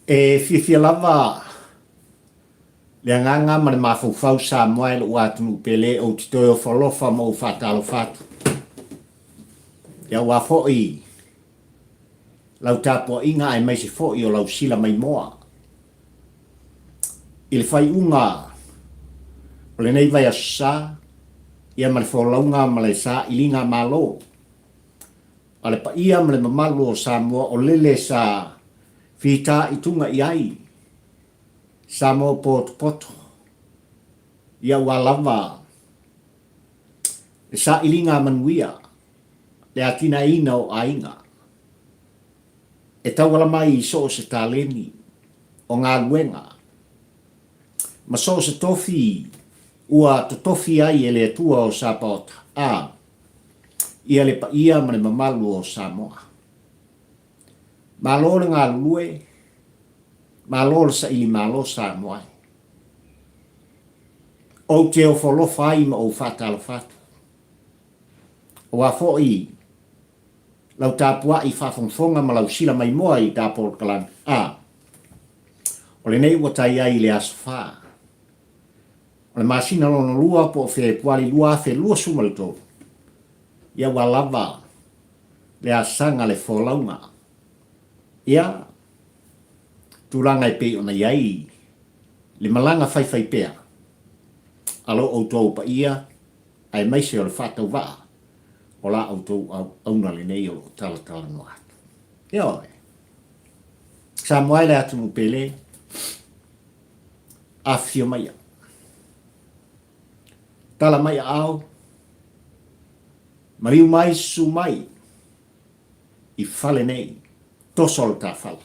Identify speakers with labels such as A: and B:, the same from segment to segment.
A: E fiafia lava le agaga ma le mafaufau Samoa e lou atunuu pele ou te toe ofo alofa ma ou faatalofa atu. Ia aua foi lau tapuaiga aemaise foi o lau sila maimoa i le faaiuga o lenei vaiaso sa, ia ma le folauga ma le sailiga malo a le paia ma le mamalu o Samoa o lele sa fitaituga i ai Samoa potopoto, ia ua lava le sailiga manuia le atinaeina o aiga e tauala mai i so o se taleni o galuega ma so o se tofi ua totofi ai e le Atua o Sapaota, a ia le paia ma le mamalu o Samoa. Malo le galulue, malo le saili malo Samoa e. Ou te ofo alofa ai ma ou faatalofa atu. Aua foi lau tapuai faafogafoga ma lau sila maimoa i ta polokalame, a o lenei ua tai ai i le aso fa o le masina lona lua po o Fepuari 2023, ia ua lava le asaga le folauga, ia tulaga e pei ona i ai le malaga faifaipea a lo outou paia aemaise o le faatauvaa o la outou auauna lenei o lo o talatalanoa atu. Ioe. Samoa e le atunuu pele, afifio maia. Tala mai aao, maliu mai susu mai i fale nei, toso o le tafala.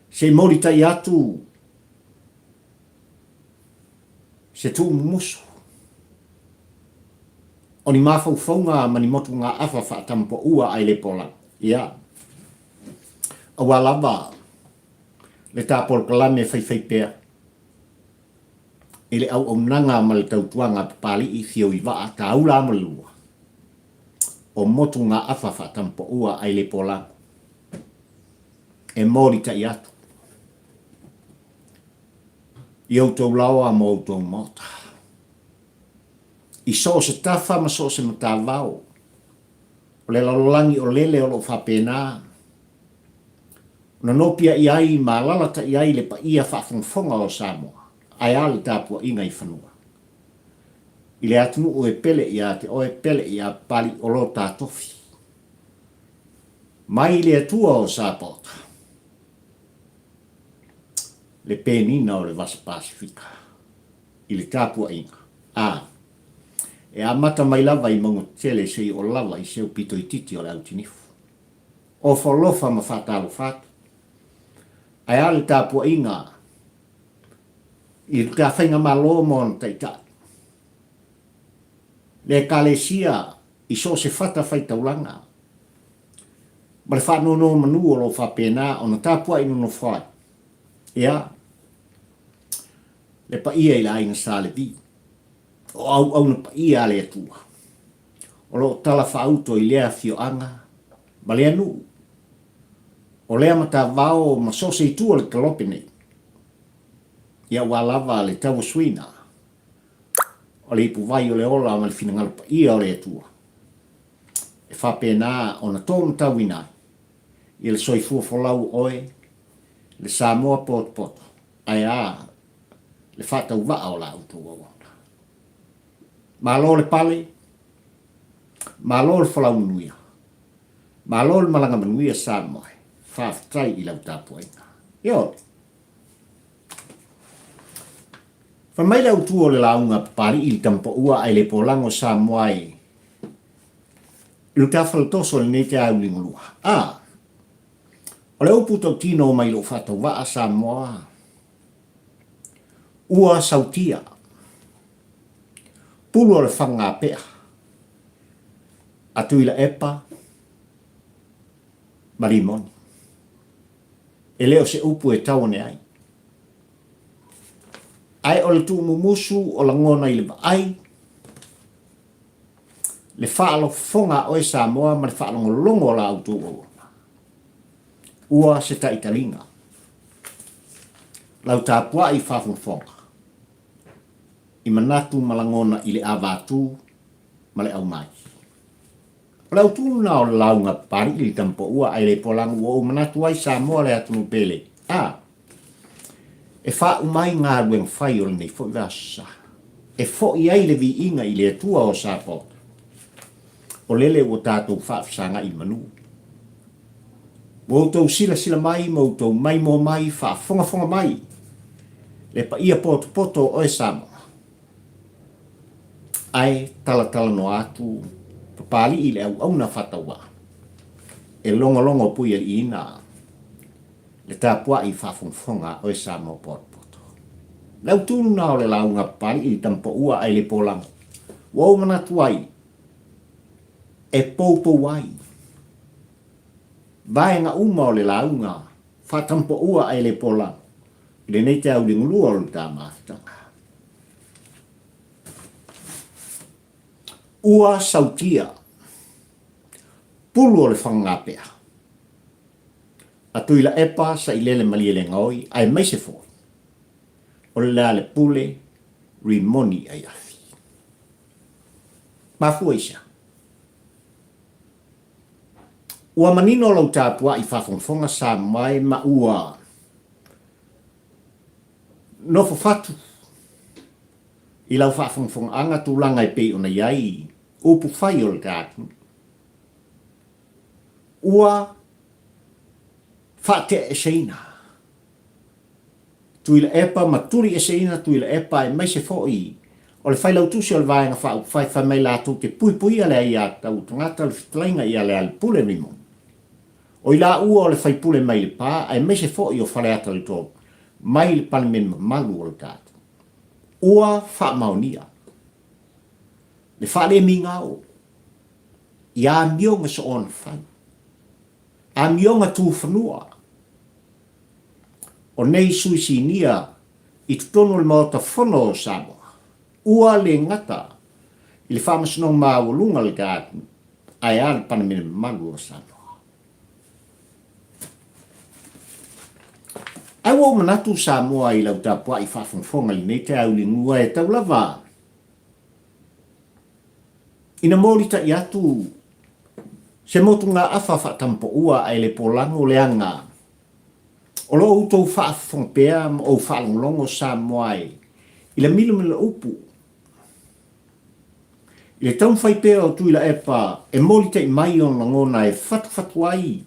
A: Se i molitai atu se tuumumusu o ni mafaufauga ma ni motugaafa faatamapaua ae le polau. Ia, aua lava le ta polokalame e faifaipea i le auaunaga ma le tautuaga a Papalii Fioivaa Taula Amalelua o motugaafa faatamapaua ae le polau e molitai atu i outou laoa ma outou maota, i so o se tafa ma so o se matavao o le lalolagi o lele o lo o faapena ona nopiai ai ma alalatai ai le paia faafogafoga o Samoa, ae a le tapuaiga i fanua. I le atunuu e pele ia te oe, pele ia Papali o lo ta tofi. Mai le Atua o Sapaota. Le penina o le Vasa Pasifika i le tapuaiga, a e amata mai lava i mauga tetele seia oo lava i se aupito itiiti o le autinifu. Ofo alofa ma faatalofa atu. Ae a le tapuaiga i le Faigamalo ma ona taitai, le Ekalesia i so o se fata faitaulaga, ma le faanonomanu o lo o faapena ona tapuai nonofo ai, ia, le paia i le aiga Sa Levi, o auauna paia a le Atua, o lo o talafaauto i lea afioaga ma lea nuu, o lea matavao ma so o se itu o le kalope nei, ia aua lava le tauasuina o le ipuvai o le ola ma le finagalo paia o le Atua. E faapena ona tōmatauina ai ia le soifua folau o oe, le Samoa potopoto, ae a le faatauvaa o la outou auauna. Malo le pale, malo le folau manuia, malo le malaga manuia Samoa e, faafetai i lau tapuaiga. Ioe. Fai mai le autu o le lauga a Papalii i le tamapaua ae le polago Samoa e Lutafalatoso i lenei te au ligolua. A! O le upu tautino mai lou faatauvaa Samoa, ua sautia, pulu o le fagapea a Tuilaepa ma Rimoni. E le o se upu e tau ane ai. Ae o le tuumumusu o lagona i le vaai, le faalofofoga a oe Samoa ma le faalogologo a la outou auauna. Ua se taitaliga. Lau tapuai faafogafoga i manatu ma lagona i le avatū ma le aumai. O le autu lena o le lauga Papali'i le Tamapoua ae le polagu ua ou manatu ai Samoa le atunuu pele a e faauma ai galuega fai o lenei foi vasa e foi ai le viiga i le Atua o Sapaota o lele ua tatou faafesagai i manu. Ua outou silasila mai ma outou maimoa mai faafogafoga mai le paia potopoto o oe Samoa. Ae talatalanoa atu Papali'i i le auauna faatauvaa e logologo puialiiina le tapuai faafogafoga a oe Samoa potopoto. Le autu lena o le lauga a Papali'i i le tamapoua ae le polago. Ua ou manatu ai e poupou ai vaega uma o le lauga faatamapoua ae le polago i lenei taeauligalua o le ta mafutaga. Ua sautia pulu o le fagagapea a Tuilaepa Sailele Malielegaoi aemaise foi o le Lealepule Rimoni Aiafi. Mafua i se a? Ua manino lau tapuai faafogafoga Samoa e ma ua nofo fatu i lau faafogafogaaga tulaga e pei ona i ai upu fai o le ta atunuu. Ua faateaeseina Tuilaepa ma tulieseina Tuilaepa aemaise foi o le Failautusi o le Vaega Faaupufai fai mai latou te puipuia le aiatatau o tagata le fetalaiga ia Lealepule Rimoni. O i laua o le faipule mai Lepa aemaise foi o Faleata le 3 mai le Palemene mamalu o le tatou. Ua faamaonia le faalemigao i amioga soona fai, amioga tufanua o nei sui sinia i totonu o le Maota Fono o Samoa, ua le gata i le Faamasinoga Maualuga o le atunuu, ae a le Palemene mamalu o Samoa. Ae ua ou manatu Samoa i lau tapuai faafogafoga i lenei taeauligua e tau lava ina molitai atu se motugaafa faatampoua ae le polago leaga o lo outou faafofoga pea ma ou faalogologo Samoa e i le milomiloupu I le taumafai pea o Tuilaepa e molitai mai ona lagona e fatufatu ai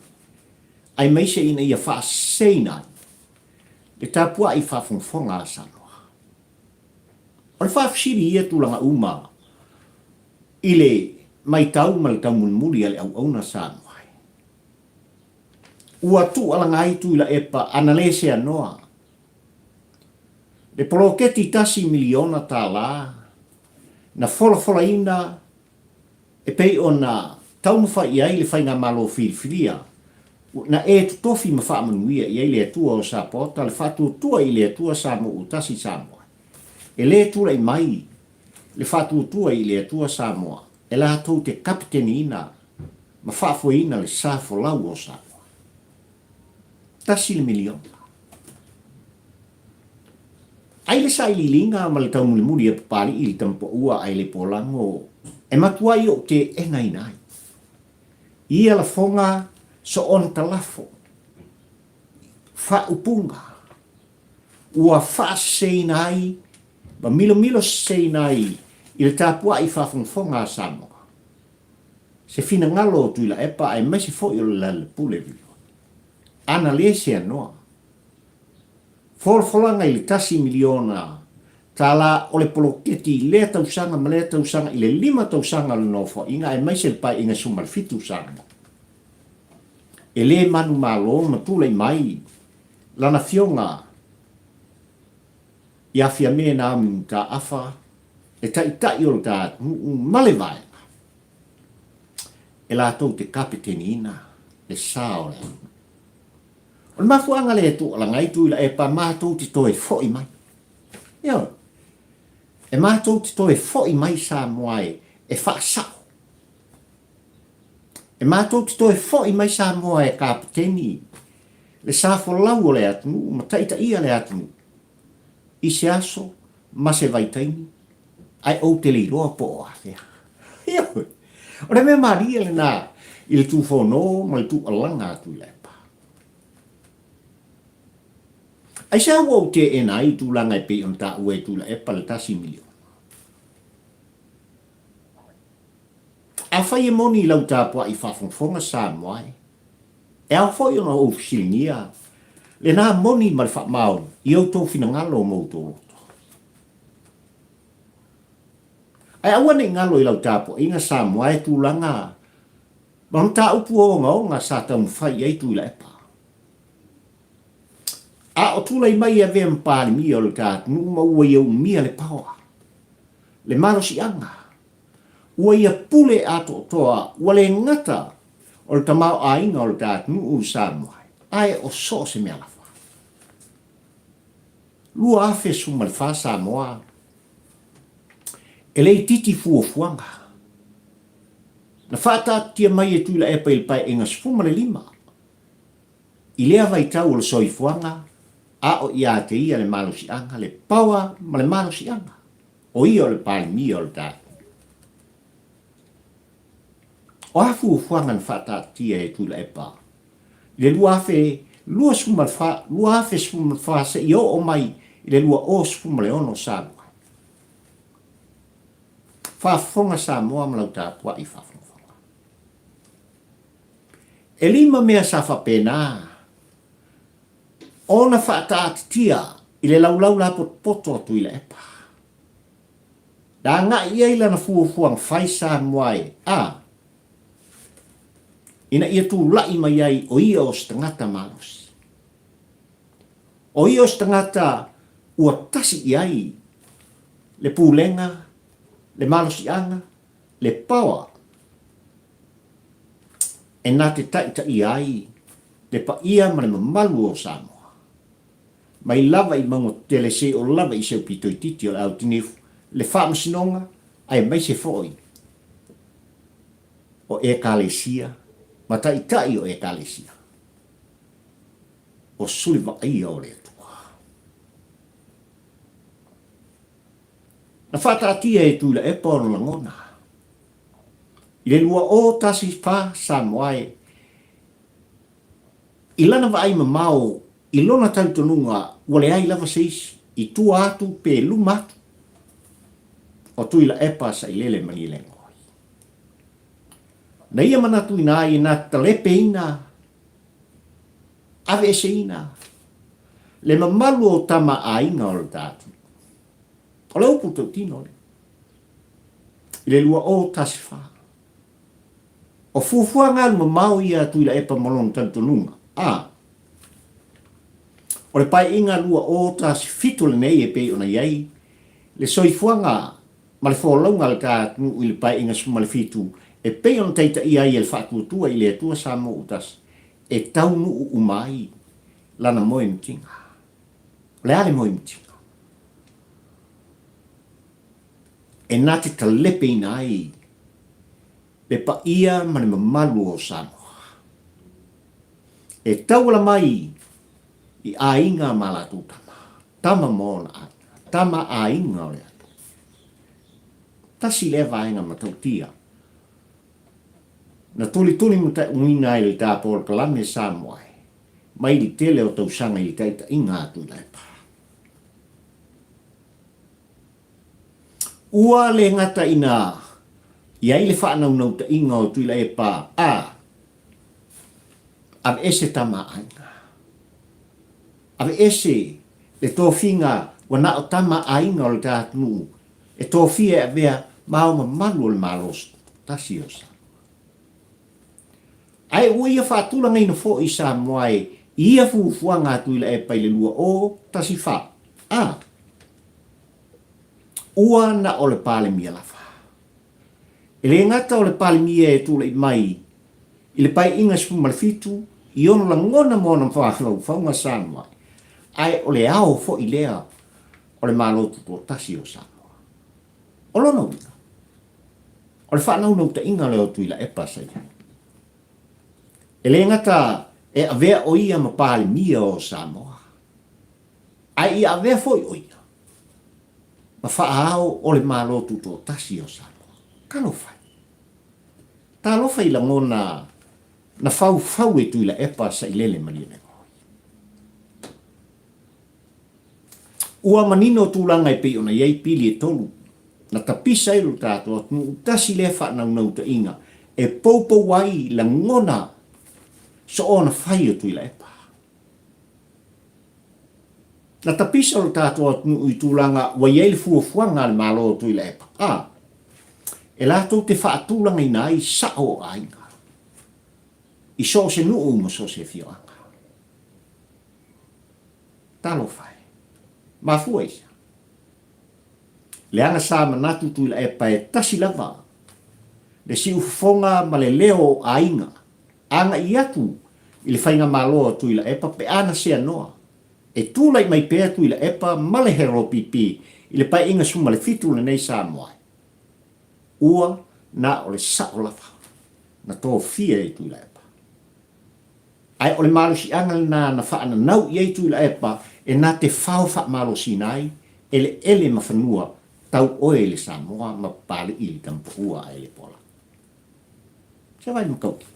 A: aemaise ina ia faaseseina ai le tapuai faafogafoga a Samoa. O le faafesili i ia tulaga uma i le maitau ma le taumulimuli a le auauna Samoa e ua tuualaga ai Tuilaepa ana le seanoa le poloketi $1 miliona na folafolaina e pei ona taumafai i ai le Faigamalo filifilia na e totofi ma faamanuia i ai le Atua o Sapaota le faatuatua i le Atua Samoa ua tasi Samoa. E le tulai mai le faatuatua i le Atua Samoa e latou te kapeteniina ma faafoeina le sa folau o Samoa. $1 miliona. Ai le sailiiliga ma le taumulimuli a Papali'i i le tamapoua ae le polago e matuai ou teenaina ai. I ia lafoga soona talafo, faaupuga, ua faaseseina ai ma milomilo seseina ai i le tapuai faafogafoga a Samoa se finagalo o Tuilaepa aemaise foi o le Lealepule Vilua. Ana le seanoa Folafolaga i le $1 miliona o le poloketi i lea tausaga ma lea tausaga i le lima tausaga o le Nofoaiga aemaise le Paeaiga 17 Samoa. E le manumalo ma tulai mai lana afioga ia Fiame Naomi Mataafa, le Taitai o le ta atunuu ma le Vaega, e latou te kapeteniina le sa o le atunuu. O le mafuaaga lea e tuualaga ai Tuilaepa matou te toe foi mai. Ioe. E matou te toe foi mai Samoa e faasao. E matou te toe foi mai Samoa e kapeteni le sa folau o le atunuu ma taitaia le atunuu i se aso ma se vaitaimi ae ou te le iloa po o afea. Ioe. O le mea malie lena i le tufono ma le tuualaga a Tuilaepa. Aisea ua ou teena ai i tulaga e pei ona taua e Tuilaepa le $1 miliona? Afai e moni i lau tapuai faafogafoga Samoa e, e ao foi ona ou fesiligia lena moni ma le faamaoni i outou finagalo ma outou loto. Ae aua ne i galo i lau tapuaiga Samoa e tulaga ma mataupu ogaoga sa taumafai i ai Tuilaepa. A o tulai mai e avea ma Palemia o le ta atunuu ma ua ia umia le paoa, le malosiaga, Ua ia pule atoatoa, ua le gata o le tamaoaiga o le ta atunuu i Samoa, ae o so o se mea lava. 2014 Samoa, E le itiiti fuafuaga na faataatitia mai e Tuilaepa i le Paeaiga 15 i lea vaitau o le soifuaga a o ia te ia le malosiaga, le power ma le malosiaga. O ia o le Palemia o le tatou. O a fuafuaga na faataatia e Tuilaepa i le 2024, 2014 seia oo mai i le 2016 Samoa? Faafofoga Samoa ma lau tapuai faafogafoga. E lima mea sa faapena ona faataatitia i le laulau lapotopoto a Tuilaepa. Na agai i ai lana fuafuaga fai Samoa e a ina ia tulai mai ai o ia o se tagata malosi. O ia o se tagata ua tasi i ai le pulega, le malosiaga, le power e na te taitaia ai le paia ma le mamalu o Samoa. Mai lava i mauga tetele seio lava i se aupito itiiti o le autinifu, le faamasinoga aemaise foi o Ekalesia ma taitai o Ekalesia o suli vaaia o le Atua. Na faataatia e Tuilaepa ona lagona i le 2014 Samoa e I lana vaai mamao i lona talitonuga ua leai lava se isi i tua atu pe luma atu o Tuilaepa Sailele Malielegaoi. Na ia manatuina ai na talepeina, aveeseina le mamalu o tama aiga o le ta atunuu. O le upu tautino lea. I le 2014. O fuafuaga alu mamao ia a Tuilaepa ma lona talitonuga, a o le Paeaiga 2017 lenei e pei ona i ai le soifuaga ma le folauga a le ta atunuu i le Paeaiga 17 e pei ona taitaia ai e le Faatuatua i le Atua Samoa ua Tasi e taunuu uma ai lana moemitiga. O le a le moemitiga? E na te talepeina ai le paia ma le mamalu o Samoa. E tauala mai i aiga ma latou tama, tama ma ona aiga, tama aiga o le atunuu. Tasi lea vaega matautia na tulituli matauina ai le ta polokalame Samoa mai le tele o tausaga i le taitaiga a Tuilaepa. Ua le gata ina i ai le faanaunautaiga o Tuilaepa a aveese tama aiga. Aveese le tofiga ua na o tama aiga o le ta atunuu e tofia e avea ma ao mamalu o le Malo tasi o Samoa. Ae ua ia faatulagaina foi Samoa e i ia fuafuaga a Tuilaepa i le 2014. A. Ua na o le Palemia lava. E le gata o le Palemia e tulai mai i le Paeaiga 17 i ona lagona ma ona mafaufauga Samoa, ae o le ao foi lea o le Malo Tutoatasi o Samoa. O lona uiga, o le faanaunautaiga lea o Tuilaepa sa i ai. E le gata e avea o ia ma Palemia o Samoa, ae ia avea foi o ia ma faaao o le Malo Tutoatasi o Samoa. Talofa e! Talofa i lagona na faufau e Tuilaepa Sailele Malielegaoi. Ua manino tulaga e pei ona i ai pili e tolu na tapisa ai lo tatou atunuu, tasi lea faanaunautaiga e poupou ai lagona soona fai o Tuilaepa. Na tapisa lo tatou atunuu i tulaga ua i ai le fuafuaga a le Malo o Tuilaepa, a e latou te faatulagaina ai sao o aiga i so o se nuu ma so o se afioaga. Talofa e! Mafua i sea? Leaga sa manatu Tuilaepa e tasi lava le siufofoga ma le leo o aiga agai atu i le faigamalo a Tuilaepa pe a na seanoa e tulai mai pea Tuilaepa ma le HRPP i le Paeaiga 17 lenei Samoa e ua na o le sao lava na tofia e Tuilaepa. Ae o le malosiaga lena na faananau i ai Tuilaepa e na te fao faamalosina ai eleele ma fanua tau oe i le Samoa ma Papalii i le Tamapaua ae le Pola. Se vai matautia.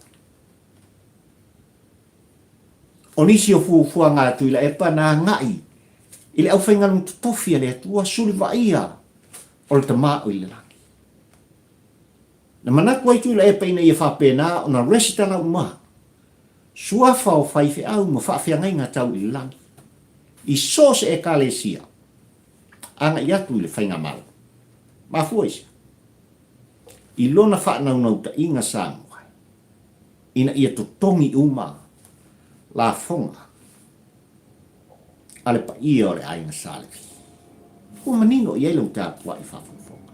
A: O nisi o fuafuaga a Tuilaepa na agai i le aufaigaluega totofi a le Atua suli vaaia o le Tama o i le lagi. Na manatu ai Tuilaepa ina ia faapena ona resitala uma suafa o faifeau ma faafeagaiga tau i le lagi i so o se Ekalesia agai atu i le faigamalo. Mafua i sea? I lona faanaunautaiga Samoa ina ia totogi uma lafoga a le paia o le aiga Sa Levi. Ua manino i ai lau tapuai faafogafoga.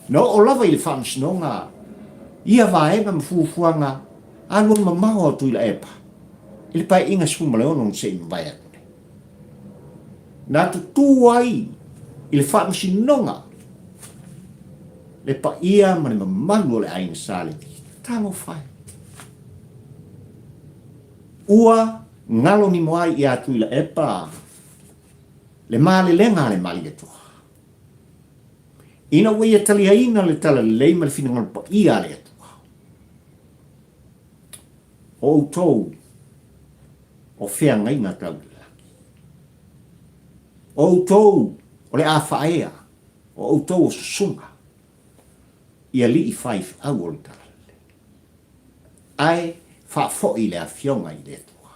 A: Na oo lava i le faamasinoga ia vaega ma fuafuaga alualumamao a Tuilaepa i le Paeaiga 16 na se i mavae atu nei. Na tutū ai i le faamasinoga le paia ma le mamalu o le aiga Sa Levi. Talofa e! Ua ngalonimo ai ia Tuilaepa le malelega a le Malietoa. Ina ua ia taliaina le talalelei ma le finagalo paia a le Atua, o outou o feagaiga tau i le lagi. O outou o le a faaea, o outou o susuga i alii faifeau o le talalelei. Ae faafoi le Afioga i le Atua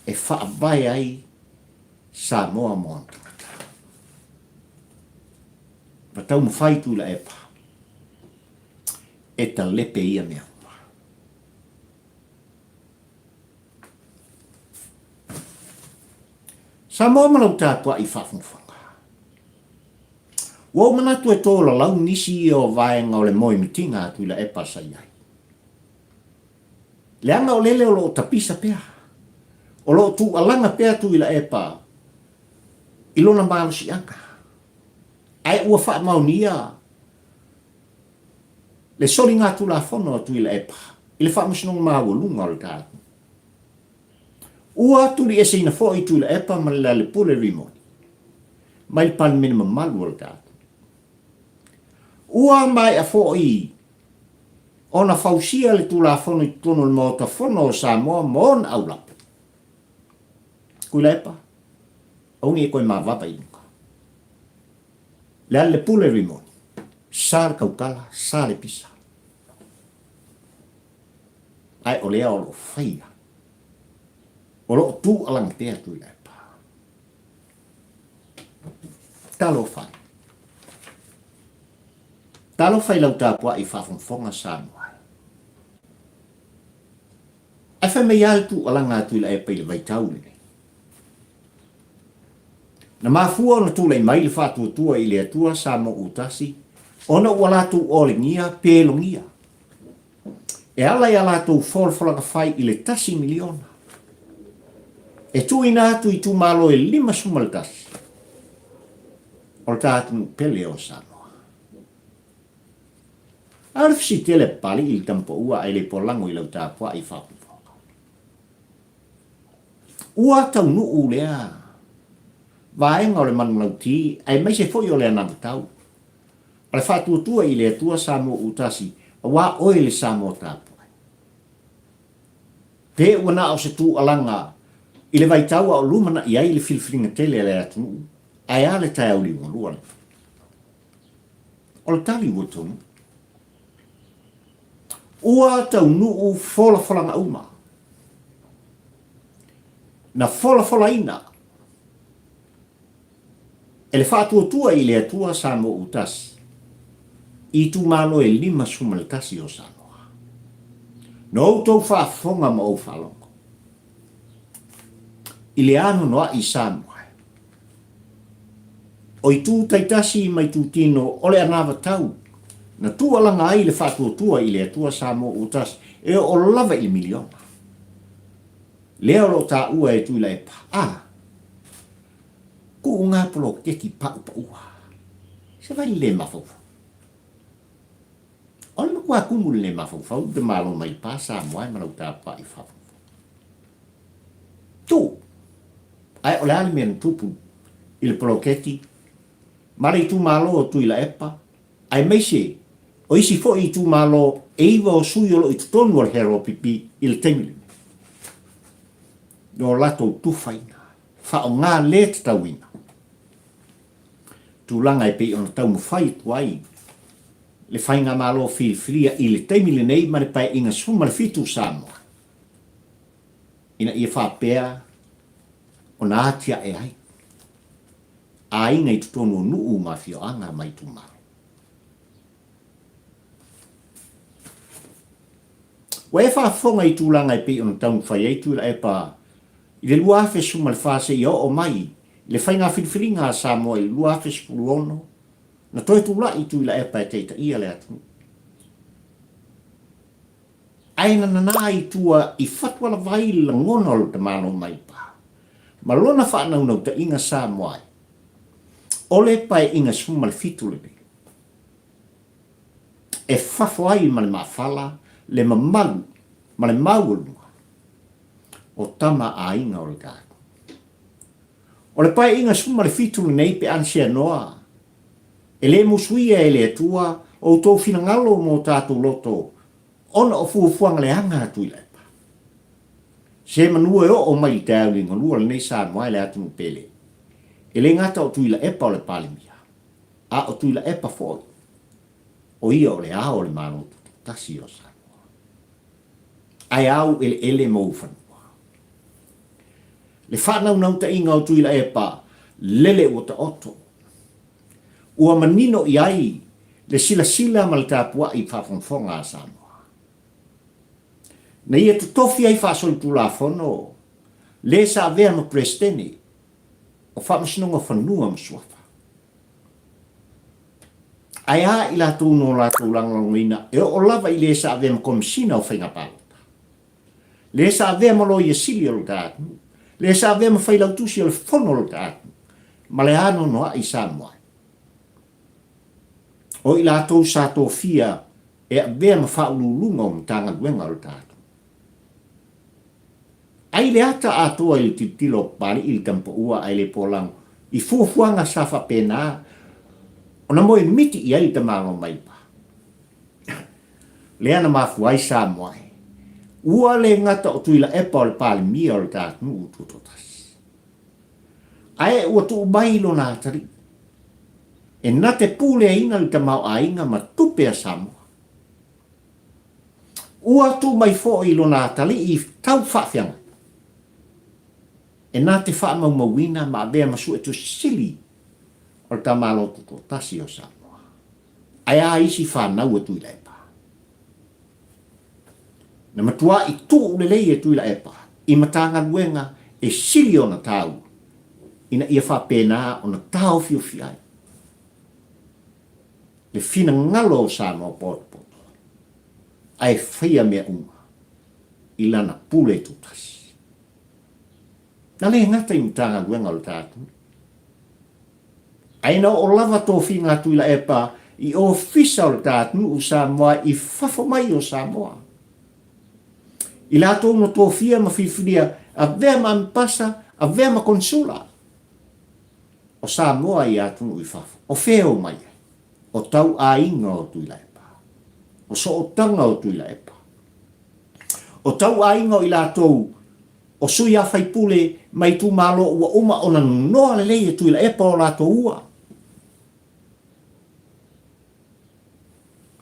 A: e faavae ai Samoa mo ona tagata. Na taumafai Tuilaepa e talepe ia mea uma. Samoa ma lau tapuai faafogafoga. Ua ou manatu e tolalau nisi ia o vaega o le moemitiga a Tuilaepa sa i ai. Leaga o lele o lo o tapisa pea, o lo o tuualaga pea Tuilaepa i lona malosiaga, ae ua faamaonia le soligatulafono a Tuilaepa i le Faamasinoga Maualuga o le tatou. Ua tulieseina foi Tuilaepa ma le Lealepule Rimoni mai le Palemene mamalu o le tatou. Ua maea foi ona fausia le Tulafono i totonu o le Maota Fono o Samoa ma ona aulape. Tuilaepa, aua ne i e toe mavava i luga. Lealepule Rimoni, sa le tautala, sa le pisa. Ae o lea o lo o faia, o lo o tuualagi pea Tuilaepa. Talofa e. Talofa i lau tapuai faafogafoga Samoa e. fai mai lava le tuualaga a Tuilaepa i le vaitau lenei. Na mafua ona tulai mai le faatuatua i le Atua Samoa Utasi ona ua latou olegia pelogia e ala i a latou folafolaga fai i le $1 miliona e tuuina atu i itumalo e 51 o le ta atunuu pele o Samoa. A o le fesili tele a Papalii i le tamapaua ae le polago i lau tapuai i faafogafoga. Ua taunuu lea vaega o le manulauti aemaise foi o le anavatau o le faatuatua i le Atua Samoa Utasi aua oe le Samoa tapuai. Pe ua na o se tuualaga i le vaitau a o lumanai ai le filifiliga tele a le atunuu ae a le taeao liugalua lenei? O le tali ua taunuu. Ua taunuu folafolaga uma. Na folafolaina e le faatuatua i le Atua Samoa Utasi i itumalo e 51 o Samoa. Na outou faafofoga ma ou faalogo i le anoanoai i Samoa. O itu taitasi ma itutino o le anavatau na tuualaga ai le faatuatua i le Atua Samoa ua tasi e oo lava i le miliona. Lea o lo o taua e Tuilaepa, a kuu ngā poloketi paʻupaʻua. Se vai le mafaufau. O le matua kumu le mafaufau i te malo mai pa Samoa e ma lau tapuai faafofoga. Tuu! Ae o le a le mea na tupu i le poloketi ma le itumalo o Tuilaepa, aemaise o isi foi itumalo e iva o sui o lo o i totonu o le HRPP i le taimi lenei. No latou tufaina, faaaoga le tatauina tulaga e pei ona taumafai atu ai le Faigamalo filifilia i le taimi lenei ma le Paeaiga 17 o Samoa. ina ia faapea ona atiae ai aiga i totonu o nuu ma afioaga ma itumalo. Ua e faafofoga i tulaga e pei ona taumafai ai Tuilaepa i le 2014 seia oo mai i le faiga filifiliga a Samoa i le 2016, na toe tulai Tuilaepa e taitaia le atunuu. Ae na nana i tua i fatualavai le lagona o le tamalo mai pa, ma lona faanaunautaiga Samoa ai, o le Paeaiga 17 lenei, e fafo ai ma le maafala le mamalu ma le maualuga o tama aiga o le tatou. O le Paeaiga 17 lenei pe ana seanoa, e le musuia e le Atua outou finagalo mo tatou loto ona o fuafuaga leaga a Tuilaepa. Se manu e oo mai i le taeao liugalua lenei Samoa e le atunuu pele, e le gata o Tuilaepa o le Palemia, a o Tuilaepa foi, o ia o le Ao o le Malo Tutoatasi o Samoa. Ae a ou eleele ma ou fanua? Le faanaunautaiga o Tuilaepa, lele ua taoto. Ua manino i ai le silasila ma le tapuai faafogafoga a Samoa. Na ia totofi ai faasolitulafono le sa avea ma Peresetene o Faamasinoga Fanua ma Suafa. Ae a i latou no latou lagolagoina e oo lava i le sa avea ma Komesina o Faiga Palota, le sa avea ma Loia Sili o lo ta atunuu, le sa avea ma Failautusi o le Fono o lo ta atunuu, ma le anoanoai Samoa. O i latou sa tofia e avea ma faauluuluga o Matagaluega o le ta atunuu. Ai le ata atoa i le tilotilo o Papalii i le tamapaua ae le polago i fuafuaga sa faapena ona moe miti i ai le tamaloa maipa. Lea na mafua ai Samoa e ua le gata o Tuilaepa o le Palemia o le ta atunuu tutoatasi. Ae ua tuu mai lona atalii e na te puleaina le tamaoaiga ma tupe a Samoa. Ua tuu mai foi lona atalii tau faafeagai e na te faamaumauina ma avea ma suetusi sili o le tamaloa tutoatasi o Samoa. Ae a isi fanau a Tuilaepa? Na matua'i tuu lelei e Tuilaepa i Matagaluega e sili ona taua ina ia faapena ona taofiofi ai le finagalo o Samoa potopoto ae faia mea uma i lana pule tutasi. Na le gata i Matagaluega o le ta atunuu, ae na oo lava tofiga a Tuilaepa i ofisa o le ta atunuu Samoa i fafo mai o Samoa. I latou na tofia ma filifilia avea ma amepasa, avea ma konsula o Samoa i atunuu i fafo. O fea e omai ai? O tauaiga o Tuilaepa. O sootaga o Tuilaepa. O tauaiga o i latou o sui a faipule ma itumalo ua uma ona noa lelei e Tuilaepa o latou ua.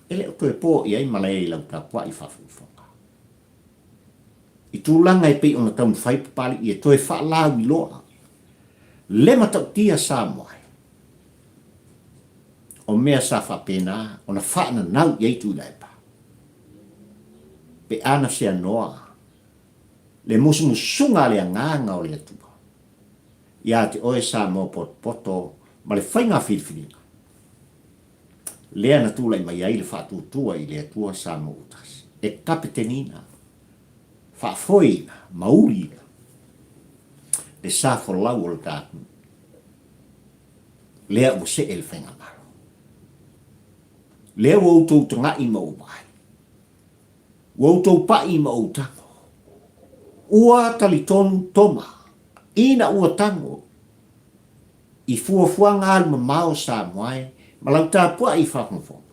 A: E le o toe po i ai malae i lau tapuai faafogafoga. I tulaga e pei ona taumafai Papalii e toe faalauiloa le matautia Samoa ai, o mea sa faapena ona faananau i ai Tuilaepa pe a na seanoa le musumusuga a le Agaga o le Atua ia te oe Samoa potopoto ma le faiga filifiliga lea na tulai mai ai le faatuatua i le Atua Samoa ua tasi e kapeteniina, faafoeina ma uliina le sa folau o le ta atunuu lea ua see le faigamalo. Lea ua outou taga'i ma ou vaai. Ua outou pa'i ma ou tago. Ua talitonu Toma, ina ua tago i fuafuaga alu mamao Samoa e ma lau tapua'i faafogafoga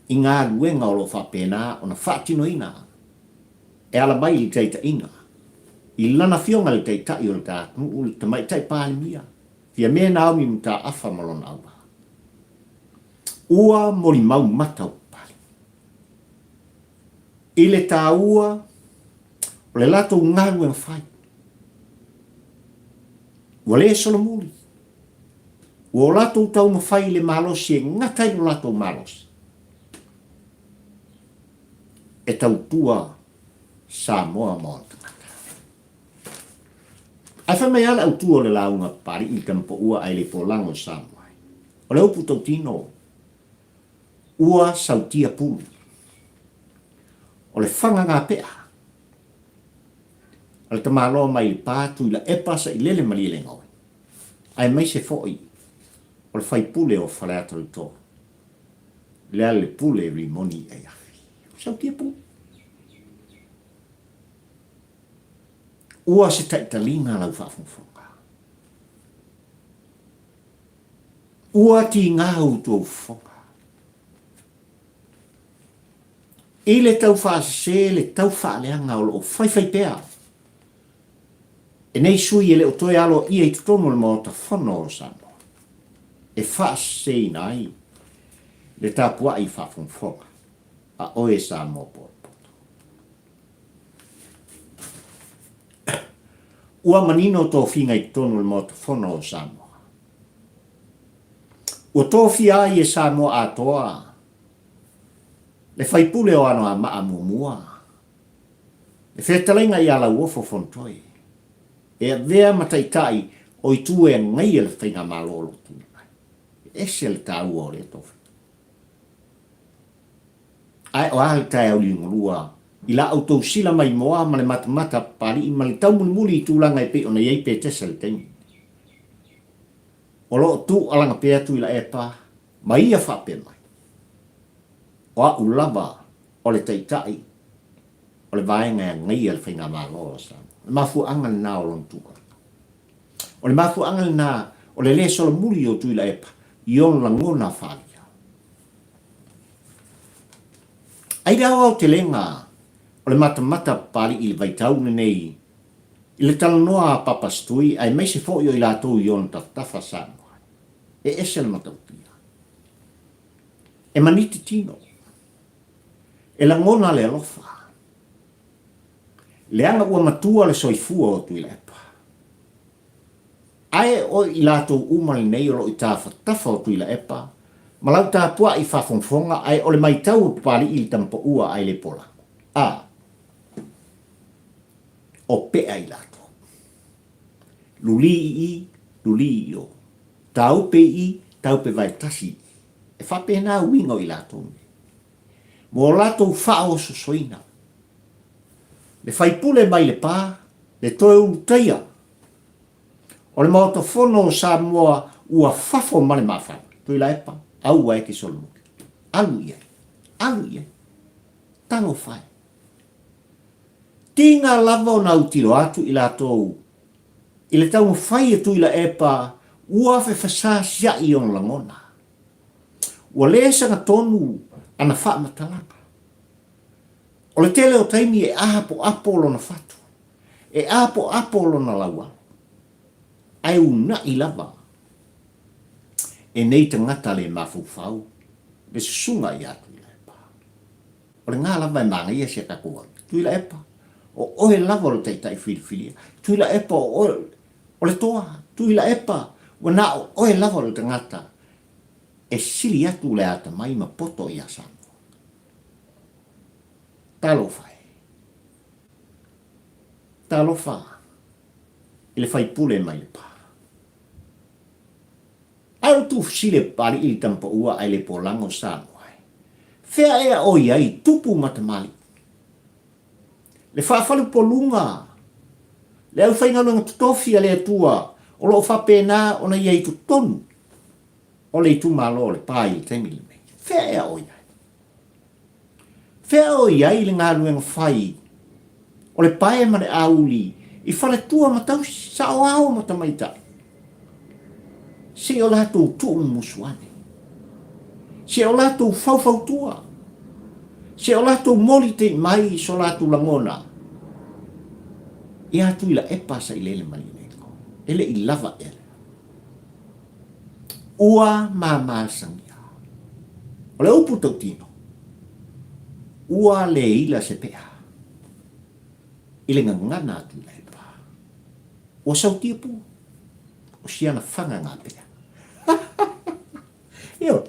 A: i galuega o lo o faapena ona faatinoina e ala mai i le taitaiga i lana Afioga i le Taitai o le ta atunuu, le Tamaitai Palemia, Fiame Naomi Mataafa ma lona auvaa. Ua molimau mata o Papalii i le taua o le latou galuega fai. Ua le solomuli. Ua o latou taumafai i le malosi e gata ai lo latou malosi e tautua Samoa ma ona tagata. Ae fai mai lava le autu o le lauga a Papalii i le tamapoua ae le polago i Samoa ai. O le upu tautino, ua sautia pulu. O le fagagapea a le tamaloa mai le pa Tuilaepa Sailele Malielegaoi, aemaise foi o le faipule o Faleata le 3, Lealailepule Rimoni Aiafi. Ua sautia pulu. Ua se taitaliga lau faafogafoga. Ua tiga outou fofoga. I le tau faasese le tau faaleaga o lo o faifai pea e nei sui e le o toe aloaia i totonu o le Maota Fono o Samoa e faaseseina ai le tapuai faafogafoga a oe Samoa potopoto. Ua manino tofiga i totonu o le Maota Fono o Samoa. Ua tofia ai e Samoa atoa le faipule o Anoamaa muamua, le fetalaiga ia Lauofo Fonotoe, e avea ma taitai o itu e agaia le Faigamalo o lo o tulai mai. E ese le taua o lea tofiga. Ae o a le taeao liugalua i la outou sila maimoa ma le matamata Papalii ma le taumulimuli i tulaga e pei ona i ai Petesa i le taimi lenei. O lo o tuualaga pea Tuilaepa ma ia faapea mai, O au lava o le taitai o le vaega e agaia le Faigamalo a Samoa. O le mafuaaga lena o lona tuualaga. O le mafuaaga lena o le le solomuli o Tuilaepa i ona lagona faaalia. Ai le aoaotelega o le matamata Papalii i le vaitau lenei i le talanoa a Papa Setui aemaise foi o i latou i ona tafatafa Samoa. E ese le matautia. E maniti tino. E lagona le alofa. Leaga ua matua le soifua o Tuilaepa. Ae o i latou uma lenei o lo o i tafatafa o Tuilaepa. Ma lau tapuai faafogafoga ae o le maitau o Papalii i le tamapaua ae le polago. A. O pea i latou. Luli i i, luli i o. Taupe i i, taupe vae tasi i i. E faapena uiga o i latou nei. Mo latou faaososoina. Le faipule mai Lepa, le toe ulutaia o le Maota Fono o Samoa ua fafo ma le mafana. Tuilaepa, aua e te solomuli. Alu i ai. Alu i ai. Talofa e. Tiga lava ona autilo atu i latou i le taumafai e Tuilaepa ua fefesasia'i i ona lagona. Ua le sagatonu ana faamatalaga. O le tele o taimi e apoapo lona fatu, e apoapo lona laualo, ae una'i lava e nei tagata le mafaufau le susuga ia Tuilaepa. O lena lava e manaia si a tatou au. Tuilaepa, o oe lava o le taitai filifilia. Tuilaepa, o oe o le toa. Tuilaepa, ua na o oe lava o le tagata e sili atu le atamai ma poto ia Samoa. Talofa e. Talofa i le faipule mai Lepa. Ae o le tuufesili e Papalii i le tamapaua ae le polaga o Samoa e. Fea ea o i ai tupu ma tamalii? Le faafalepoluga, le aufaigaluega totofi a le Atua o lo o faapena ona i ai i totonu o le itumalo o Lepa i le taimi lenei. Fea ea o i ai? Fea o i ai le galuega fai o le pae ma le auli i faletua ma tausi, saoao ma tamaitai? Se i o latou tuumumusu ane. Se i o latou faufautua. Se i o latou moli tei mai so latou lagona ia Tuilaepa Sailele Malielegaoi. E le i lava ea lea. Ua mamasagia. O le upu tautino, ua le ila se pea i le gagana a Tuilaepa. Ua sautia pū, o siana fanga ngā pea. Ioe,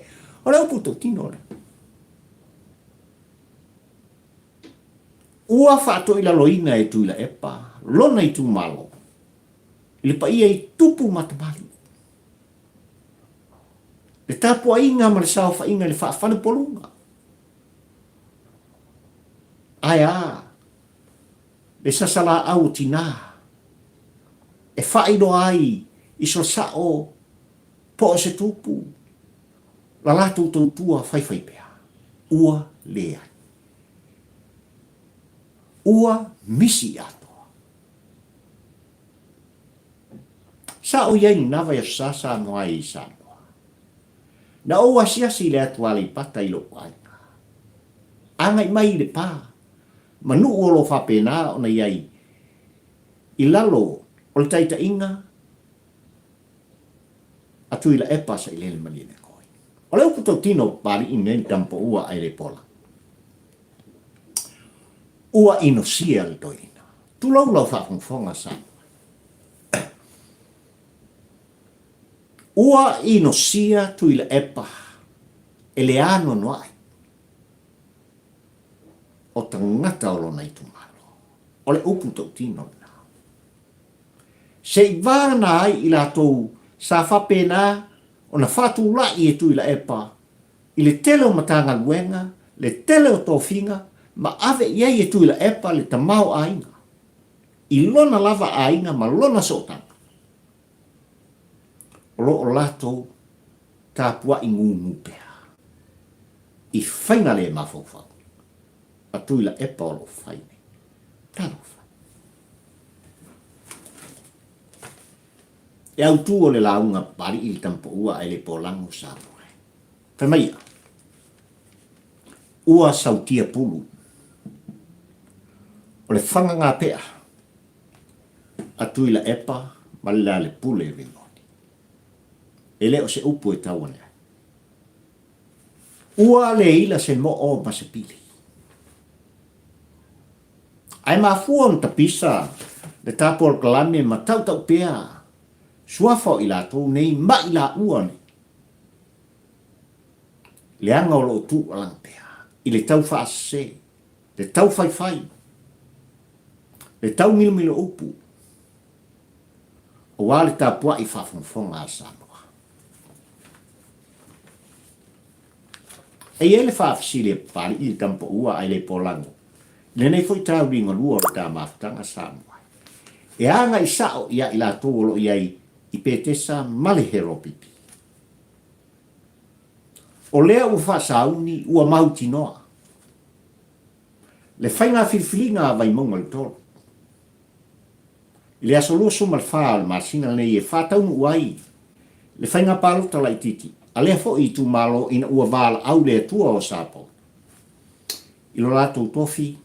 A: o le upu tautino lea. Ua faatoilaloina e Tuilaepa lona itumalo i le paia i tupu ma tamalii. Le tapuaiga ma le saofaiga i le faafalepoluga. Ae a le sasalaau o tinā e faailoa ai i so sao po o se tupu la latou tautua faifaipea, ua leai. Ua misi atoa. Sa ou i ai i lena vaiaso sa Samoa ai i Samoa. Na ou asiasi i le atu Aleipata i lou aiga. Agai mai i Lepa, ma nuu o lo o faapena ona i ai i lalo o le taitaiga a Tuilaepa Sailele Malielegaoi. O le upu tautino o Papalii nei le tamapaua ae le pola. Ua inosia le toeaina. Tulou lau faafogafoga Samoa. Ua inosia Tuilaepa e le anoanoai o tagata o lona itumalo. O le upu tautino lena. Se i vagana ai i latou sa faapena ona faatulai e Tuilaepa i le tele o Matagaluega, le tele o tofiga ma ave i ai e Tuilaepa le tamaoaiga i lona lava aiga ma lona sootaga. O lo o latou tapuai gugu pea i faiga le mafaufau a Tuilaepa o lo o fai nei. Talofa! E autu o le lauga Papalii i le tamapaua ae le polago Samoa. Fai mai ia, Ua sautia pulu o le fanga gapea a Tuilaepa ma le Lealepule Rimoni. E le o se upu e tau ane ai. Ua le ila se moo ma se pili. Ae mafua ona tapisa le ta polokalame ma tautau pea suafa o i latou nei ma i laua nei. Leaga o lo o tuualanga pea i le tau faasese, le tau faifai, le tau milomilo upu, aua le tapuai faafogafoga a Samoa. E i ai le faafesili a Papalii i le tamapaua ae le polago i lenei foi tauliga lua o le ta mafutaga Samoa e agai sao ia i latou o lo o i ai i Petesa ma le Heropipi. O lea ua faasauni ua mautinoa le faiga filifiliga a Vaimauga le 3 i le aso 24 o le masina lenei e faataunuu ai le faiga palota laitiiti a lea foi itumalo ina ua valaau le Atua o Sapaula i lo latou tofi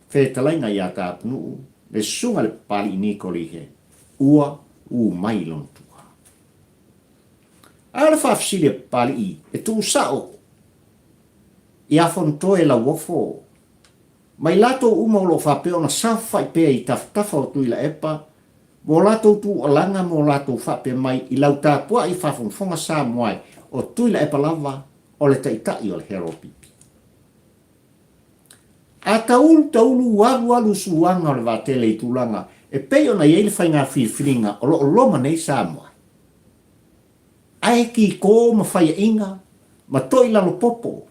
A: fetalaiga ia Tapunuu le Susuga i le Papalii Niko Lee ua u mai lona tua. A o le faafesili a Papalii e tuusao ia Fonotoe Lauofo ma i latou uma o lo o faapea ona saofafai pea i tafatafa o Tuilaepa mo latou tuualaga ma o latou faapea mai i lau tapuai faafogafoga Samoa o Tuilaepa lava o le taitai o le Heropipi. A taulu taulu alu alu suaga o le vaatele i tulaga e pei ona i ai le faiga filifiliga o lo o loma nei Samoa. Ae kiko ma faiaina ma toi lalo popo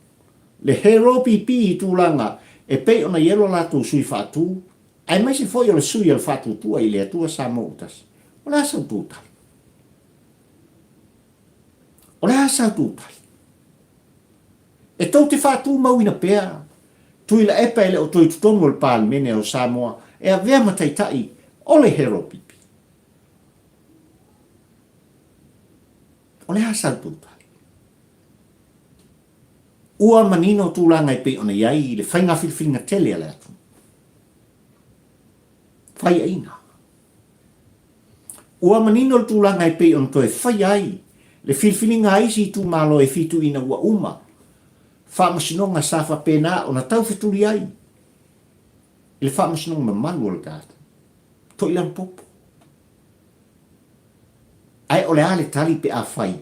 A: le Heropipi i tulaga e pei ona i ai lo latou sui faatu aemaise foi o le sui o le Faatuatua i le Atua Samoa ua Tasi. O le a sa outou tali? O le a sa outou tali? E tou te faatumauina pea Tuilaepa e le o toe i totonu o le Palemene o Samoa e avea ma taitai o le Heropipi. O le a sa outou tali? Ua manino tulaga e pei ona i ai le faiga filifiliga tele a le atunuu. Faiaina. Ua manino le tulaga e pei ona toe faia ai le filifiliga a isi itumalo e fitu ina ua uma faamasinoga sa faapena ona taufetuli ai i le faamasinoga mamalu o le tatou Toilanupopo. Ae o le a le tali pe afai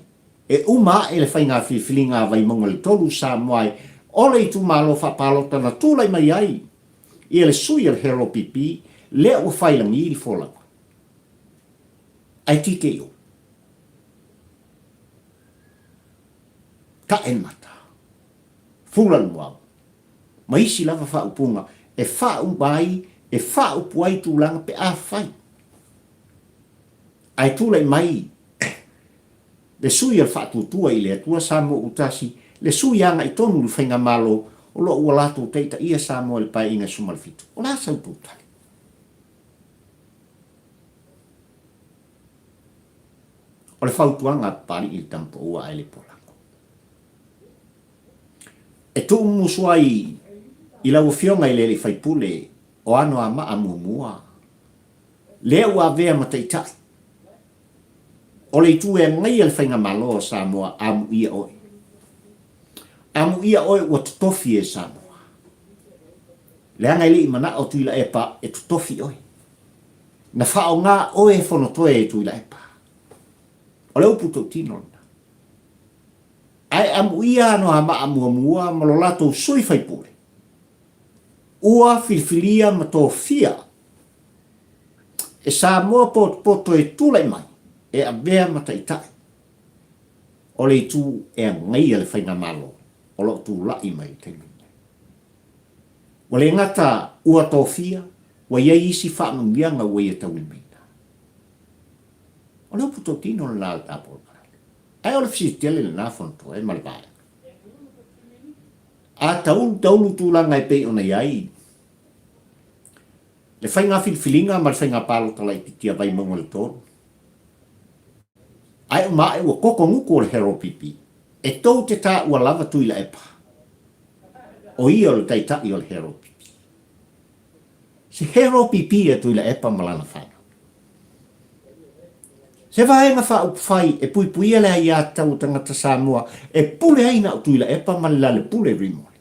A: e uma ae le faiga filifiliga a Vaimauga le 3 Samoa o le itumalo faapalota na tulai mai ai ia le sui o le HLPP lea ua failagi le folauga. Ae TKO. Tae le mata. Fula le muamu. Ma isi lava faaupuga e faauma ai, e faaupu ai tulaga pe afai. Ae tulai mai le sui o le Faatuatua i le Atua Samoa Utasi, le sui agai tonu i le Faigamalo o lo o ua latou taitaia Samoa i le Paeaiga 17. O le a sa outou tali? O le fautuaga a Papalii i le tamapaua ae le polago. E tuumumusu ai i lau Afioga i le Alii Faipule o Anoamaa muamua, lea ua avea ma taitai O le itu e agaia le Faigamalo a Samoa amuia oe. Amuia oe ua totofi e Samoa. Leaga e le i manao Tuilaepa e totofi oe. Na faaaoga oe e Fonotoe e Tuilaepa. O le upu tautino lena. Ae amuia Anoamaa muamua ma lo latou sui faipule, ua filifilia ma tofia E Samoa potopoto e tulai mai e avea ma taitai o le itu e agaia le Faigamalo o lo o tulai mai i le taimi lenei. Ua le gata ua tofia, ua i ai isi faamanuiaga ua ia taulimaina. O le upu tautino lena a le tatou Palemene. Ae o le fesili tele lena Fonotoe ma le Vaega. A taulu taulu tulaga e pei ona i ai, Le faiga filifiliga ma le faiga palota laitiiti a Vaimauga le 3. Ae uma ae ua koko nuku o le HLPP, e tou te taua lava Tuilaepa, o ia o le taitai o le HLPP. Se HLPP a Tuilaepa ma lana fanau. Se vaega faaupufai e puipuia le aiatatau o tagata Samoa e pule ai na o Tuilaepa ma le Lalepule Rimore.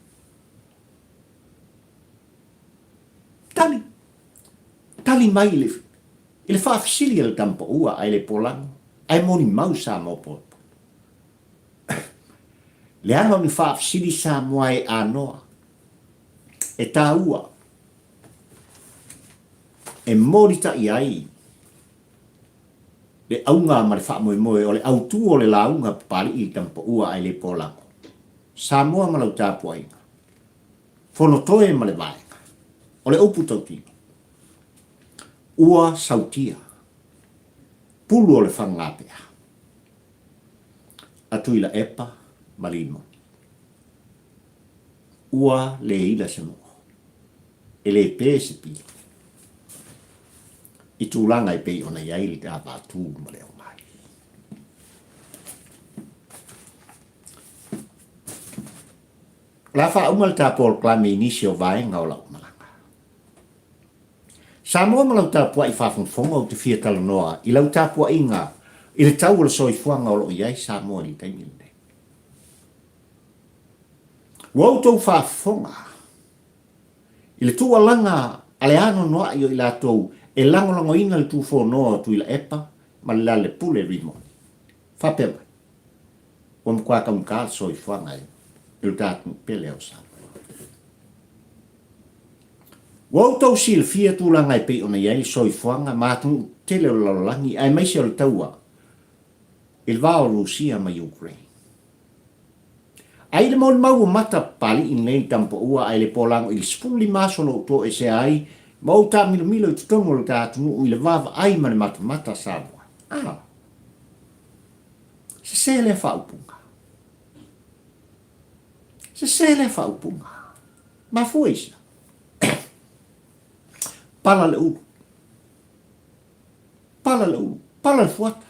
A: Tali, tali mai i le, i le faafesili a le tama paua ae le polago, ae molimau Samoa potopoto. Leaga o ni faafesili Samoa e anoa, e tāua, e molitai ai le auga ma le faamoemoe o le autū o le lauga Papali'i i Tamapaua ae le Polago. Samoa ma lau tapuaiga, Fonotoe ma le Vaega, o le upu tautino, ua sautia pulu o le fagagapea a Tuilaepa ma Limoni. Ua le ila se moo, e le pe se pili i tulaga e pei ona i ai le avatū ma le aumai. O le a faauma le ta polokalame i nisi o vaega o lau malaga. Samoa ma lau tapuai faafogafoga ou te fia talanoa i lau tapuaiga i le tau o le soifuaga o lo o i ai Samoa i le taimi lenei. Ua outou faafofoga i le tuualaga a le anoanoai o i latou e lagolagoina le tufonoa o Tuilaepa ma le Lalelepule Rimoni. Faapea mai, ua matua taugata le soifuaga i lo ta atunuu pele o Samoa. Ua outou silafia tulaga e pei ona i ai le soifuaga ma atunuu tetele o le lalolagi aemaise o le taua i le va o Rusia ma Ukraine. A i le molimau ua mata papali'i lenei le tamapaua ae le polago i le 15 aso na ou toesea ai ma ou taamilomilo i totonu o le ta atunuu i le vaavaai ma le matamata Samoa. A! Sese lea faaupuga. Sese lea faaupuga. Mafua i sea? Pala le ulu. Pala le ulu. Pala le fuata.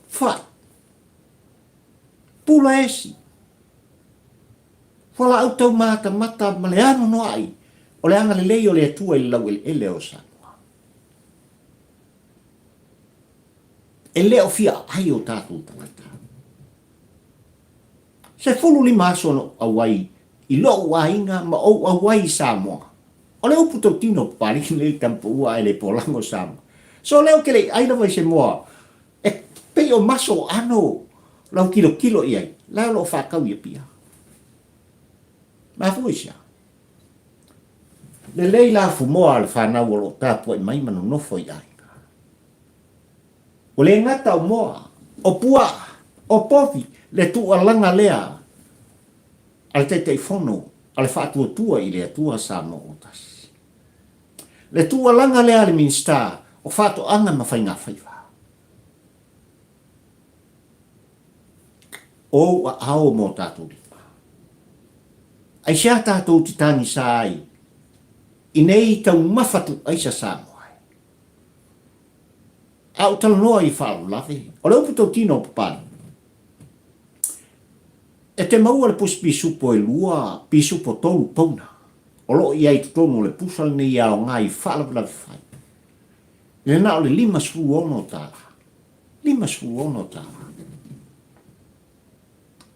A: Fai. Pula esi. Fualaau taumatamata ma le anoanoai o le agalelei o le Atua i le laueleele o Samoa. E le o fia aai o tatou tagata. 15 aso na ou auai i lou aiga ma ou auai i Samoa. O le upu tautino papalii nei le tamapaua ae le polago Samoa. So lea ou te le i ai lava i se moa e pei o maso o ano lau tilotilo i ai, la o lo o faatau i Apia. Mafua i sea? Lelei la fumoa a le fanau o lo o tapuai mai ma nonofo i aiga. Ua le gata o moa, o puaa, o povi le tuualaga lea a le Taitaifono a le Faatuatua i le Atua Samoa ua Tasi. Le tuualaga lea a le Minisita o Faatoaga ma Faigafaiva. O ou aao ma o tatou lima. Aisea tatou te tagisa ai i nei taumafa tuuaisa Samoa e? A ou talanoa i faalavelave, o le upu tautino o Papalii, e te maua le pusi pisupo e lua, pisupo tolu pauna, o lo o i ai i totonu o le pusa lenei e aoga i faalavelave fai. I le na o le 56 tala. 56 tala.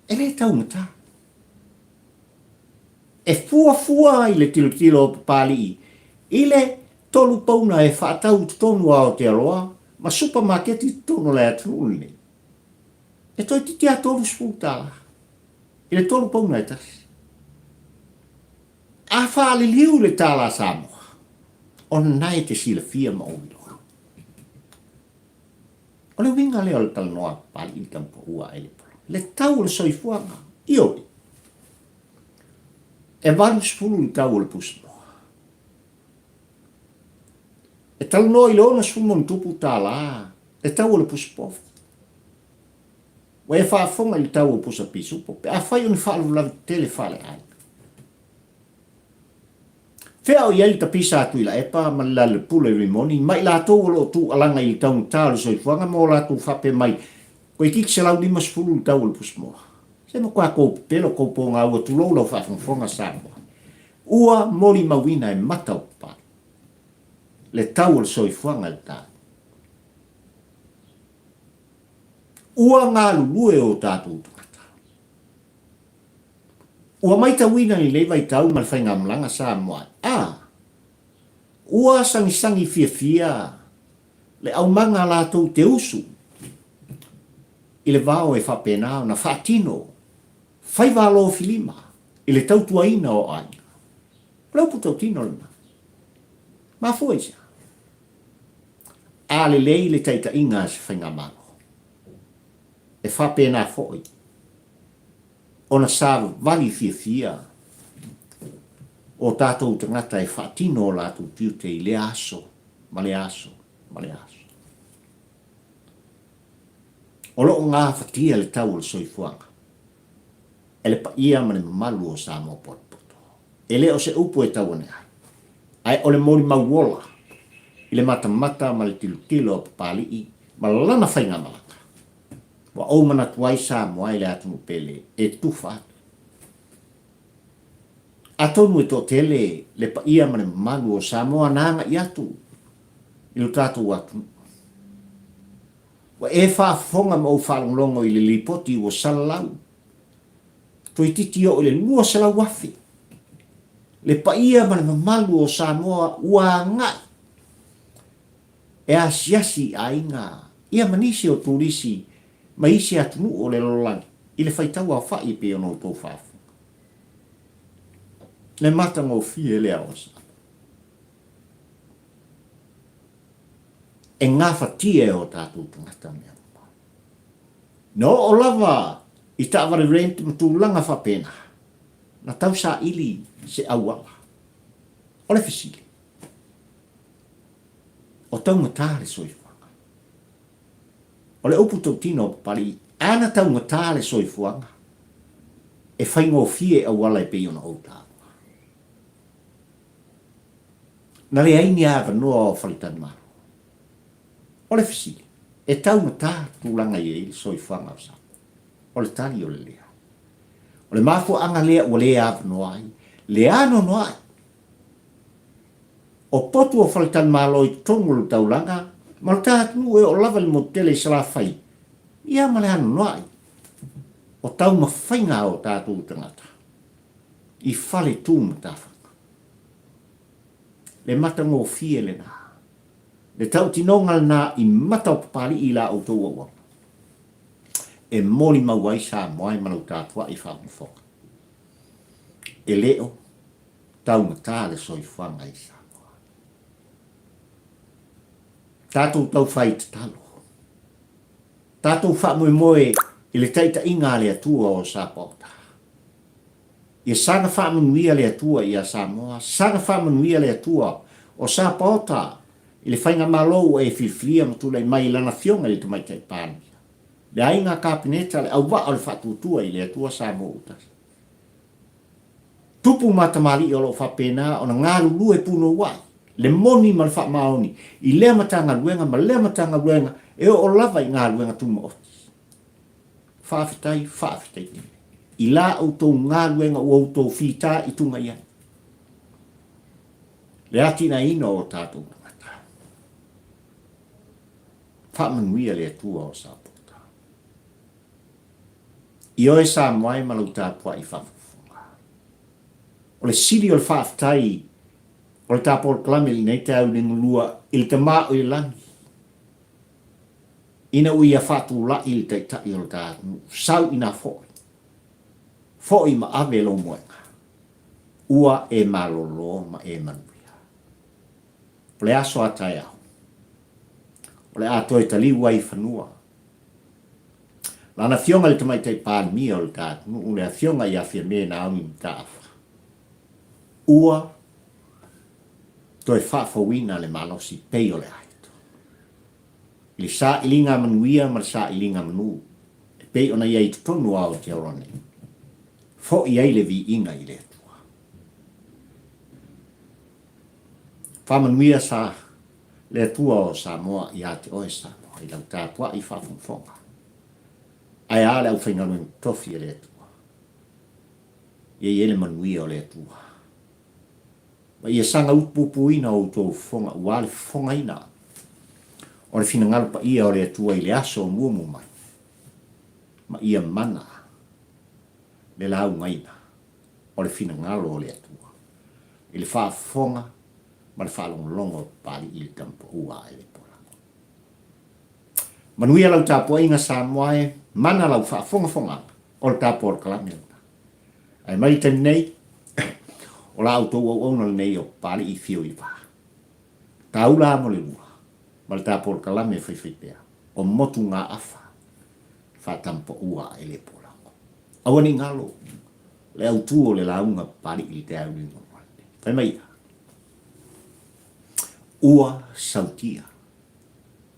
A: E le taugata. E fuafua i le tilotilo o Papalii i le tolu pauna e faatau i totonu o Aotearoa ma supamaketi i totonu o le atunuu lenei. E toeitiiti lava 30 tala i le tolu pauna e tasi. A faaliliu le tala Samoa, o lena e te silafia ma ou iloa. O le uiga lea o le talanoa a Papalii i le tamapaua ae le polo. Le tau o le soifuaga, ioe, e 80 le tau o le pusamoa. E talanoa i le 60 ma tala le tau o le pusa povi. Ua e faafofoga i le tau o pusa pisupo pe afai o ni faalavelave tetele faaleaiga. Fea o i ai le tapisa a Tuilaepa ma le Lalelepule Rimoni ma i latou o lo o tuualaga i le taugata o le soifuaga ma o latou faapea mai, Toeitiiti 150 le tau o le pusamoa. Se matua kou pepelo kou pogāua tulou lau faafogafoga Samoa. Ua molimauina e mata o papale le tau o le soifuaga i le tau. Ua galulue o tatou tagata. Ua maitauina i lenei vaitau ma le faigamalaga Samoa a ua sagisagi fiafia le aumaga latou te usu. i le vao e faapena ona faatino faiva alofilima i le tautuaina o aiga. O le upu tautino lena. Mafua i se a? A lelei le taitaiga a se faigamalo, e faapena foi ona savavali fiafia o tatou tagata e faatino o latou tiute i lea aso ma lea aso ma lea aso. O lo o gafatia le tau o le soifuaga e le paia ma le mamalu o Samoa potopoto. E le o se upu e tau ane ai, ae o le molimau ola i le matamata ma le tilotilo a Papalii ma lana faigamalaga. Ua ou manatu ai Samoa i le atunuu pele e tufa atu. Atonu e toatele le paia ma le mamalu o Samoa na agai atu i lo tatou atunuu. Ua e faafofoga ma ou faalogologo i le lipoti ua salalau toeitiiti oo i le 200,000 le paia ma le mamalu o Samoa ua agai e asiasi i aiga ia ma nisi o turisi mai isi atunuu o le lalolagi i le faitau aofai e pei ona outou faafofoga. Le matagofie lea o Samoa. E gafatia e o tatou tagata mea uma. Na oo lava i taavale rent ma tulaga faapena, na tau saili se auala. O le fesili, o taugata le soifuaga? O le upu tautino a Papalii, ana taugata le soifuaga, e faigofie auala e pei ona ou taua. Na leai ni avanoa o faletalimalo. O le fesili, e taugata tulaga i ai le soifuaga o Samoa? O le tali o le lea. O le mafuaaga lea ua le avanoa ai le anoanoai o potu o faletalimalo i totonu o le taulaga ma lo ta atunuu e oo lava i le motu tele i Salafai, ia ma le anoanoai o taumafaiga a o tatou tagata i fale tu matafaga. Le matagofie lena. Le tautinoga lena i mata o Papalii i la outou auauna e molimau ai Samoa e ma lau tapuai faafogafoga. E le o taugata le soifuaga i Samoa. Tatou taufai tatalo. Tatou faamoemoe i le taitaiga a le Atua o Sapaota. Ia saga faamanuia le Atua ia Samoa, saga faamanuia le Atua o Sapaota i le Faigamalo ua e filifilia ma tulai mai i Lana Afioga i le Tamaitai Palemia, le Aiga Kapeneta, le auvaa o le faatuatua i le Atua Samoa ua tasi. Tupu ma tamalii o lo o faapena ona galulue punouai le moni ma le faamaoni i lea Matagaluega ma lea Matagaluega e oo lava i galuega tumaoti. Faafetai, faafetai tele i la outou galuega ua outou fita i tuga i ai le atinaeina o tatou tagata. Faamanuia le Atua o Sapota. I oe Samoa e ma lau tapuai faafofoga. O le sili o le faafetai o le ta polokalame i lenei taeao i le gulua i le Tama o i le lagi, ina ua ia faatulai le Taitai o le ta atunuu, sau ina foi, foi ma ave lou moega, ua e malolo ma e manuia. O le aso a taeao, o le a toe taliu ai i fanua Lana Afioga i le Tamaitai Palemia o le ta atunuu, le Afioga ia Fiame Naomi Mataafa, ua toe faafouina le malosi pei o le aito i le sailiga manuia ma le sailiga manu e pei ona i ai i totonu o Aotearoa nei. Foi ai le viiga i le Atua. Faamanuia sa Le Atua o Samoa ia te oe Samoa i lau tapuai faafogafoga. Ae a le aufaigaluega totofi a le Atua. Ia i ai le manuia o le Atua. Ma ia saga utupupuina outou fofoga ua le fofogaina o le finagalo paia o le Atua i le aso o muamua mai. Ma ia mana le laugaina o le finagalo o le Atua i le faafofoga ma le faalogologo o Papalii i le tama pau a Elepola. Manuia lau tapuaiga Samoa e, mana lau faafogafogaga, o le tapu o le kalame lena. Ae mai le taimi nei, o la outou auauna lenei o Papalii Fio i Va. Taula mo le lua, ma le tapu o le kalame e faifaipea, o motugaafa faatampaua e le polago. Aua ne i galo le autu o le lauga a Papalii i le taeao liugalua lenei. Fai mai ia, Ua sautia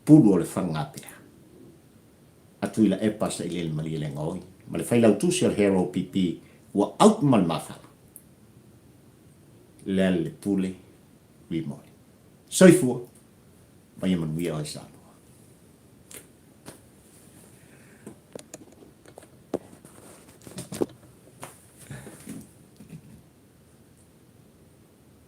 A: pulu o le fagapea a Tuilaepa Sailele Malielegaoi ma le Failautusi o le Herald PP ua out ma le mafala. Lealailepule Rimoli. Soifua ma ia manuia oe Samoa.